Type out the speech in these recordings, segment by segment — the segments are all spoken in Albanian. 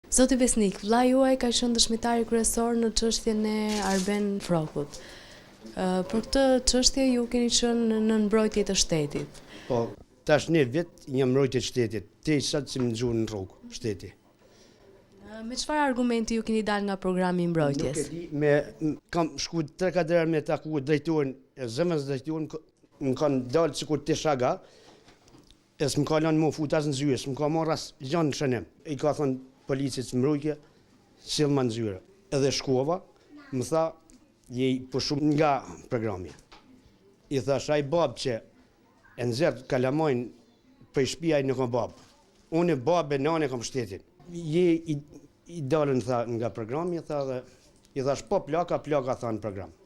Zoti Besnik, vëllai juaj ka qenë dëshmitari kryesor në çështjen e Arben Frrokut. Për këtë çështje ju keni qenë në mbrojtje të shtetit. Po, tash një vit jam mbrojtje të shtetit, deri sot s'më nxorr në rrugë shteti. Me çfarë argumenti ju keni dalë nga programi i mbrojtjes? Nuk e di, me kam shku 3-4 herë me taku drejtorin e zëvendësdrejtorin, më kanë dalë sikur të shaga, E s'më ka lënë m'u fut as në zyrë, s'më ka marrë as gja në shënim. I ka thënë policit të mbrojtje, sillma në zyrë. Edhe shkova, më tha, je i pushum nga programi. I thash, ai babë që e nxjerr kalamajn prej shpia ai nuk o babë. Unë babë e nanë e kam shtetin. Je i, i dalën tha nga programi, tha dhe i thash po plaka, plaka tha në program.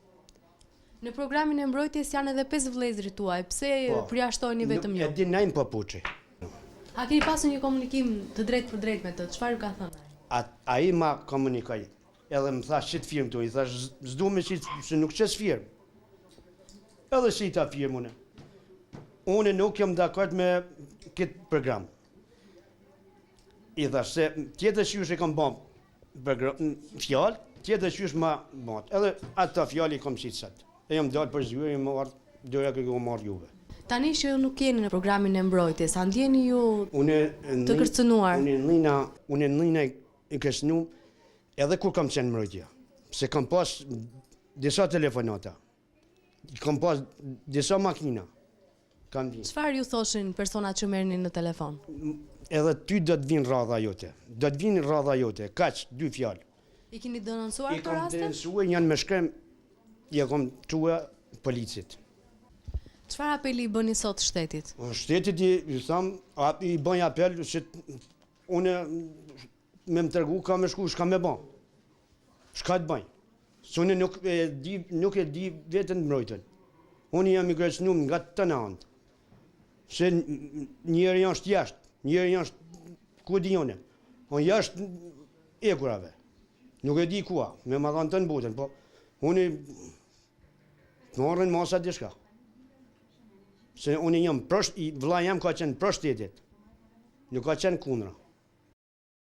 Në programin e mbrojtjes janë edhe 5 vëllezërit tuaj, pse po, përjashtoheni vetëm ju? E di Naim Papuçi. A keni pasur një komunikim të drejtpërdrejtë me të? Çfarë ju ka thënë ai? Ai ma komunikoi. Edhe më tha qit firmë këtu, i thash s'du me qit, se nuk qes firmë. Edhe qita firmë unë. Unë nuk jam dakord me këtë program. I thash se tjetër qysh e kam ba fjalë, tjetër qysh ma bat. Edhe ato fjalë i kam qitë sot. E jam dalë prej zyre, jam ardhë, doja kërë më marrë juve. Tani që ju nuk jeni në programin e mbrojtjes, a ndjeni ju të kërcënuar? Unë nina, unë nina i kërcënu edhe kur kam qenë mbrojtja. Se kam pas disa telefonata, kam pas disa makina. Kanë vinë. Çfarë ju thoshin personat që merrnin në telefon? Edhe ty do të vinë radha jote. Do të vinë radha jote. Kaq, dy fjalë. I keni denoncuar këto raste? I kam denoncuar, janë me shkrim, ja kam çue policit. Çfarë apeli i bëni sot shtetit? Shtetit i, i tham, i bëj apel që unë me më tregu ka me shku, shka me ba. Shka të bëj? Se unë nuk e di, nuk e di veten të mbrojtun. Unë jam i kërcënum nga të tëna anët. Se njëri është jashtë, njëri është ku di unë. Unë jashtë ekurave. Nuk e di kua, me ma dhanë të në botën, po unë të marrin masa diçka. Se unë jam pro, vëllai jem ka qenë pro shtetit. Nuk ka qenë kundra.